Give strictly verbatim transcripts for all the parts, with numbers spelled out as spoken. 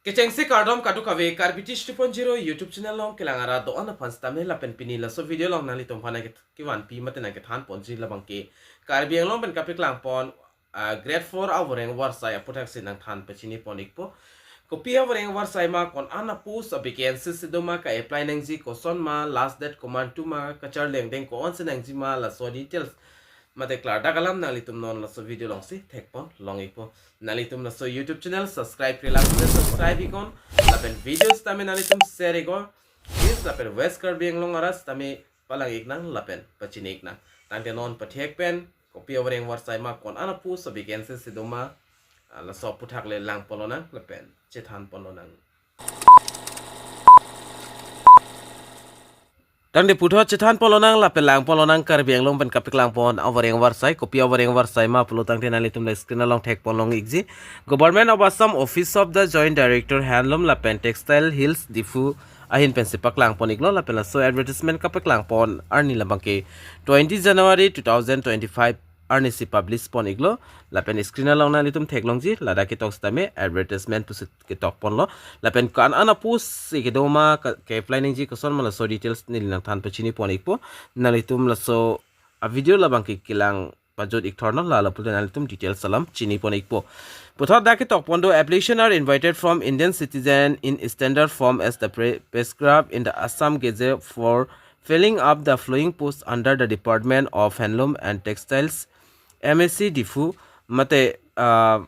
Kechengsi kardom kadokave Karbi Tish two point zero YouTube channel along kelang arat do-an aphan sitame lapen pini laso video along nanglitum aphan nangke- kevanpi mate nangkethan ponji labangke Karbi Anglong pen kapeklang pon, ah, grade four avoreng avarsai aputhaksi nangthan pachini pon ikpo. Kopi avoreng avarsai ma, ko-an a-post a-vacancy si do ma, ka-apply nangji koson ma, last date komantu ma, kacharli angdeng ko-ansi nangji ma, laso details mate klardak alam nanglitum non laso video alongsi thekpon long ikpo. Nanglitum laso YouTube channel subscribe-re lang, subscribe iknon, lapen video sitame nanglitum share iknon. Please, lapen West Karbi Anglong arat sitame palang iknang lapen pachini iknang. Tangte non pathek pen kopi avoreng avarsai ma, ko-an a-post a-vacancy si do ma, ah, laso aputhak le lang pon lonang lapen chethan pon lonang. Tangte puthot chethan pon lonang lapen lang pon lonang Karbi Anglong pen kapeklang pon avoreng avarsai, kopi avoreng avarsai ma pulo tangte nanglitum la screen along thekpon long ikji. Government of Assam, Office of the Joint Director Handloom lapen Textile, Hills Diphu ahin pensi paklang pon iklo, lapen laso advertisement kapeklang pon arni labangke twenty January two thousand twenty-five arnisi publish pon iklo, lapen screen along nanglitum theklongji, ladak ketok sitame advertisement pusi ketok ponlo, lapen ko-an a-post si kedo ma, ka- ke-apply nangji koson ma, laso details neli nangthan pachini pon ikpo. Nanglitum laso a-video labangke kelang pajut ikthornon, lalo pulote nanglitum details alam chini pon ikpo. Puthot dak ketok pon do, application are invited from Indian citizen in standard form as the pre- prescribed in the Assam Gazette for filling up the following posts under the Department of Handloom and Textiles, M A C Diphu, mate, ah,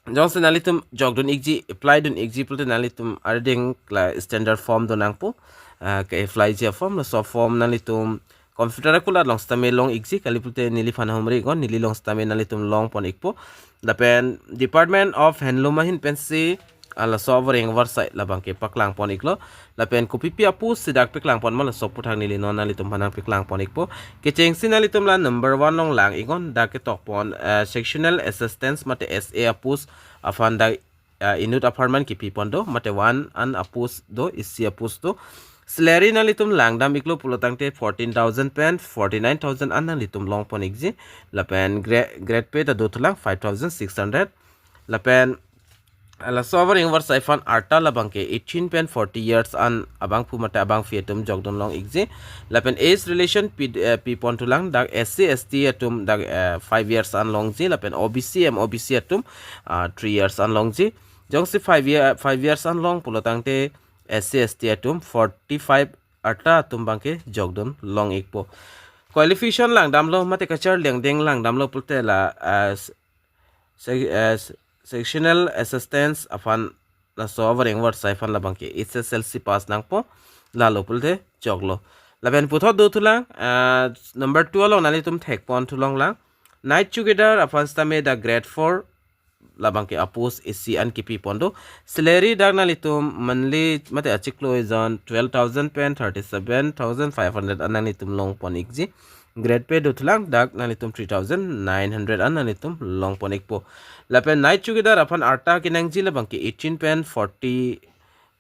jongsi nanglitum jokdun ikji, apply dun ikji pulote nanglitum ardeng la standard form do nangpo, ah, ke-apply ji a-form, laso form nanglitum computer akulat along sitame long ikji, kali pulote neliphan ahumri iknon, neli along sitame nanglitum long pon ikpo. Lapen Department of Handloom ahin pensi, ah, laso avoreng avarsai labangke paklang pon iklo, lapen kopipi a-post si dak peklang pon ma, laso aputhak neli non nanglitum aphan nangpeklang pon ikpo. Kechengsi nanglitum la number one along lang iknon, dak ketok pon, ah, sectional assistance mate S A a-post aphan dak, ah, inut apharman kipi pon do, mate one an a-post do, isi a-post do. Salary nanglitum langdam iklo pulo tangte fourteen thousand pen forty-nine thousand an nanglitum long pon ikji. Lapen gra- grade pay ta dothulang five thousand six hundred. Lapen, ah, laso avoreng avarsai aphan arta labangke eighteen pen forty years an abangphu mate abangphi atum jokdun long ikji. Lapen age relation pi, eh, pi pon thulang, dak S C S T atum dak, eh, five years an longji, lapen O B C, M O B C atum, ah, three years an longji. Jongsi five year, five years an long pulo tangte S C S T atum forty-five arta atum abangke jokdun long ikpo. Qualification langdamlo mate kacharli angdeng langdamlo pulote la, ah, se- eh, se- sectional assistance aphan laso avoreng avarsai aphan labangke H S L C pass nangpo, lalo pulote joklo. Lapen puthot dothulang, ah, number two along nanglitum thekpon thu longlang. Night chowkidar aphan sitame dak grade four labangke a-post isi an kipi pon do. Salary dak nanglitum monthly mate achiklo ejon twelve thousand pen thirty-seven thousand five hundred an nanglitum long pon ikji. Grade pay dothulang, dak nanglitum three thousand nine hundred an nanglitum long pon ikpo. Lapen night chowkidar aphan arta kenangji labangke eighteen pen forty,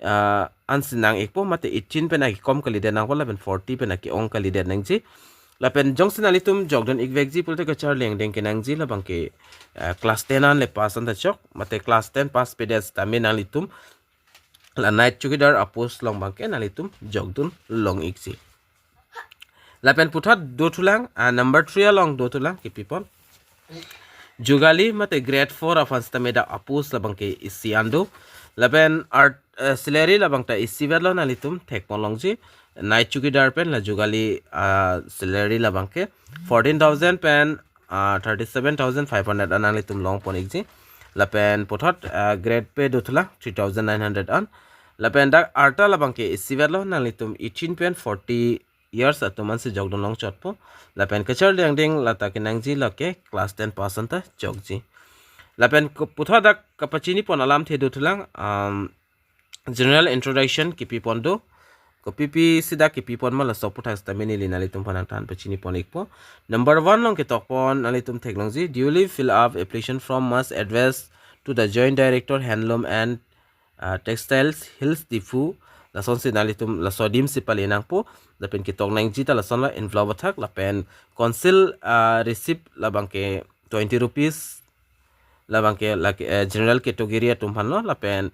ah, ansi nang ikpo, mate eighteen pen akekom kalidet nangpo, lapen forty pen ake-ong kalidet nangji. Lapen jongsi nanglitum jokdun ikvekji pulote kacharli angdeng kenangji labangke, ah, class ten an le pass anta chok, mate class ten pass pedet sitame nanglitum la night chowkidar a-post along abangke nanglitum jokdun long ikji. Lapen puthot dothulang, ah, number three along dothulang kipi pon. Jugali mate grade four aphan sitame dak a-post labangke isi an do. Lapen art, eh, salary labang ta isivetlo, nanglitum thekpon longji. Night chowkidar pen la jugali, ah, salary labangke fourteen thousand pen, ah, thirty-seven thousand five hundred an nanglitum long pon ikji. Lapen puthot, ah, grade pay dothulang three thousand nine hundred an. Lapen dak arta labangke isivetlo, nanglitum eighteen pen forty years atum ansi jokdun long chotpo. Lapen kacharli angdeng lata kenangji lake class ten pass anta jokji. Lapen ko- puthot dak kapachini pon alamthe dothulang, um, general introduction kipi pon do. Kopipi si dak kipi pon ma, laso aputhak sitame neli nanglitum aphan nangthan pachini pon ikpo. Number one along ketok pon nanglitum theklongji, duly fill up application form must address to the Joint Director Handloom and, ah, Textiles, Hills Diphu. Lasonsi nanglitum laso adim si pale nangpo. Lapen ketok nangji ta lasonlo, envelope athak, lapen council, ah, receipt labangke twenty rupees, labangke lake, eh, general category atum aphanlo, lapen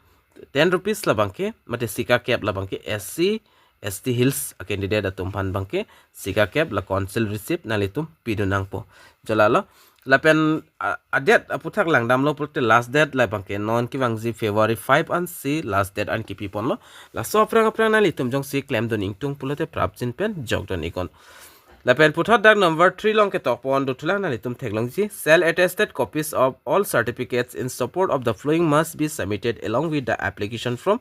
ten rupees labangke, mate sika kep labangke S C, S T Hills a candidate atum aphan abangke sika kep la council receipt nanglitum pidun nangpo. Jo lalo. Lapen a, a date aputhak langdamlo pulote last date labangke non kevangji February five ansi last date an kipi ponlo. Laso aphrang aphrang nanglitum jongsi klemdun ingtung pulote prapjin pen jokdun iknon. Lapen puthot dak number three along ketok pon dothulang, nanglitum theklongji. Self attested copies of all certificates in support of the following must be submitted along with the application form.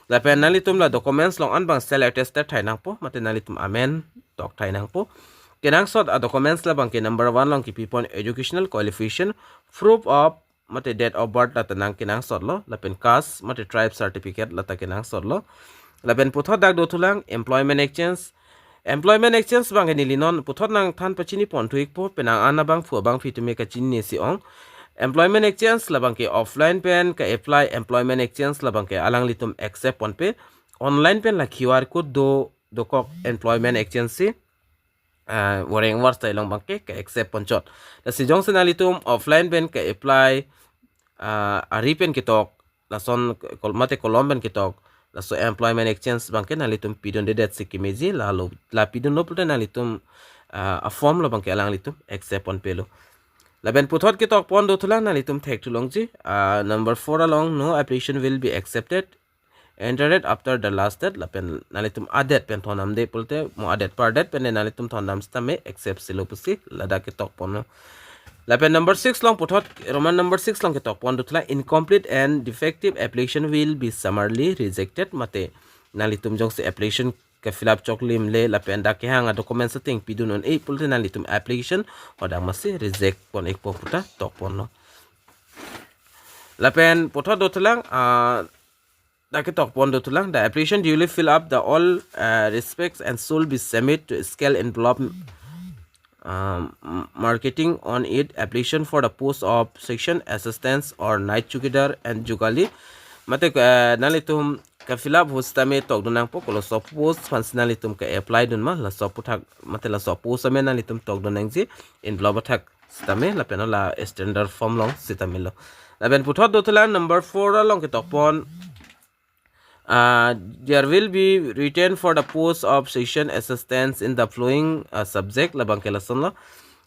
Lapen nanglitum la documents along an abang self attested thai nangpo, mate nanglitum amen tok thai nangpo. Kenangsot a documents labangke number one along kipi pon educational qualification, proof of mate date of birth lata nang kenangsotlo, lapen caste mate tribe certificate lata kenangsotlo. Lapen puthot dak dothulang employment exchange. Employment exchange abangke neli non puthot nangthan pachini ponthu ikpo, penang an abangphu abangphi atum ke kachinine si ong. Employment exchange labangke offline pen ke-apply employment exchange labangke alanglitum accept ponpe. Online pen la Q R code do dokok employment exchange si, ah, voreng varsai along abangke ke-accept ponchot. Lasi jongsi nanglitum offline pen ke-apply, ah, ari pen ketok, lason kol-, mate kolom pen ketok, laso employment exchange abangke nanglitum pidundedet si kemeji, lalo la pidunlo pulote nanglitum, ah, a form labangke alanglitum accept ponpelo. Lapen puthot ketok pon dothulang, nanglitum thekthulongji, ah, number four along, no application will be accepted entered after the last date. Lapen nanglitum a date pen thondamde pulote mo a date par date pen nanglitum thondam sitame accept silo pusi ladak ketok ponlo. Lapen number six along puthot, Roman number six along ketok pon dothulang, incomplete and defective application will be summarily rejected. Mate nanglitum jongsi application ke-fill up choklimle lapen dak kehang a documents ateng pidun un-e pulote nanglitum application hadak masi reject pon ikpo pu ta tok ponlo. Lapen puthot dothulang, ah, dak ketok pon dothulang, the application duly fill up the all, uh, respects and should be submit to scale envelope, um, m-, marking on it application for the post of section assistants or night chowkidar and jugali. Mate, uh, nanglitum ke-fill up ahut sitame tokdun nangpo, koloso post aphansi nanglitum ke-apply dun ma, laso aputhak, mate laso post amen nanglitum tokdun nangji envelope athak sitame, lapen la standard form along sitame lo. Lapen puthot dothulang number four along ketok pon, uh, there will be written for the post of section assistants in the following, uh, subject, labangke lasonlo.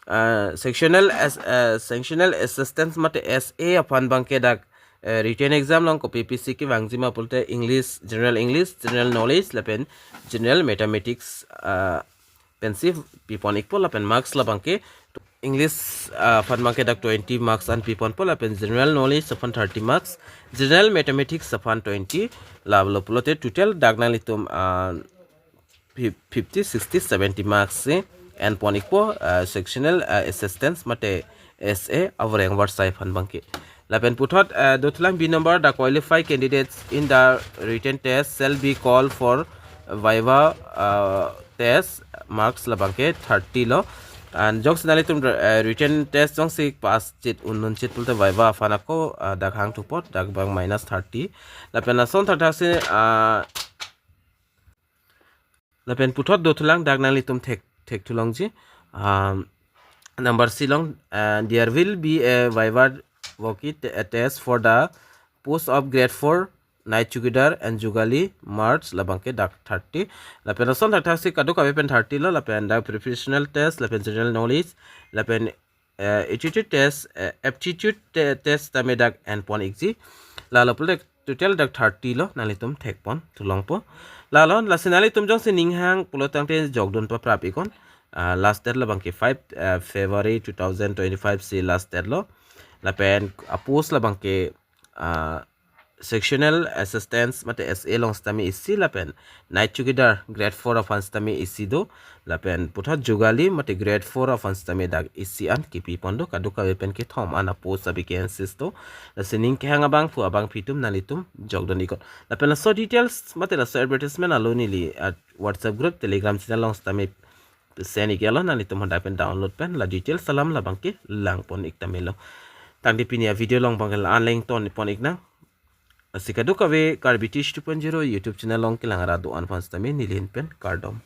Uh, sectional as, uh, sectional assistants mate S A aphan abangke dak, uh, written exam along kopi pisi kevangji ma pulote English, general English, general knowledge, lapen general mathematics, uh, pensi pi pon ikpo. Lapen marks labangke English, uh, aphan abangke dak twenty marks an pi ponpo, lapen general knowledge aphan thirty marks, general mathematics aphan twenty, lalo pulote total dak nanglitum, uh, fif-, fifty, sixty, seventy marks si en pon ikpo, uh, sectional, uh, assistants mate S A avoreng varsai aphan abangke. Lapen puthot, uh, dothulang B number, the qualified candidates in the written test shall be called for viva, uh, test, marks labangke thirty lo. And jongsi nanglitum, uh, written test jongsi pass chit, un-un chit pulote viva aphan ako, uh, dak hangthu apot dak abang minus thirty. Lapen lason thakthaksi, uh, lapen puthot dothulang, dak nanglitum thek, thekthulongji. Um, number C along, uh, there will be a viva voce te-, a test for the post of grade four night chowkidar and jugali, marks labangke dak thirty. Lapen lason thakthaksi kadokave pen thirty lo, lapen dak professional test, lapen general knowledge, lapen, uh, aptitude test, uh, aptitude te-, test tame dak en pon ikji. Lalo pulote total dak thirty lo, nanglitum thek pon thulongpo. Lalo, lasi nanglitum jongsi ning hang pulo tangte jokdun paprap iknon. Uh, last date labangke five, uh, February two thousand twenty-five si last date lo. Lapen a post labangke, uh, sectional assistants mate S A along sitame isi, lapen night chowkidar grade four aphan sitame isi do, lapen puthot jugali mate grade four aphan sitame dak isi an kipi pon do, kadokave pen kethom an a post a vacancies do. Lasi ning kehang abangphu abangphi atum nanglitum jokdun iknon. Lapen laso details mate laso advertisement alo neli, uh, WhatsApp group, Telegram channel along sitame send ik-etlo, nanglitum hadak pen download pen la details alam labangke lang pon ik tame lo. Tangte pini a video along abangke la-an le ington pon iknang. Lasi kadokave Karbi Teach two point zero YouTube channel along kelang ra do-an aphan sitame neli ahin pen kardom.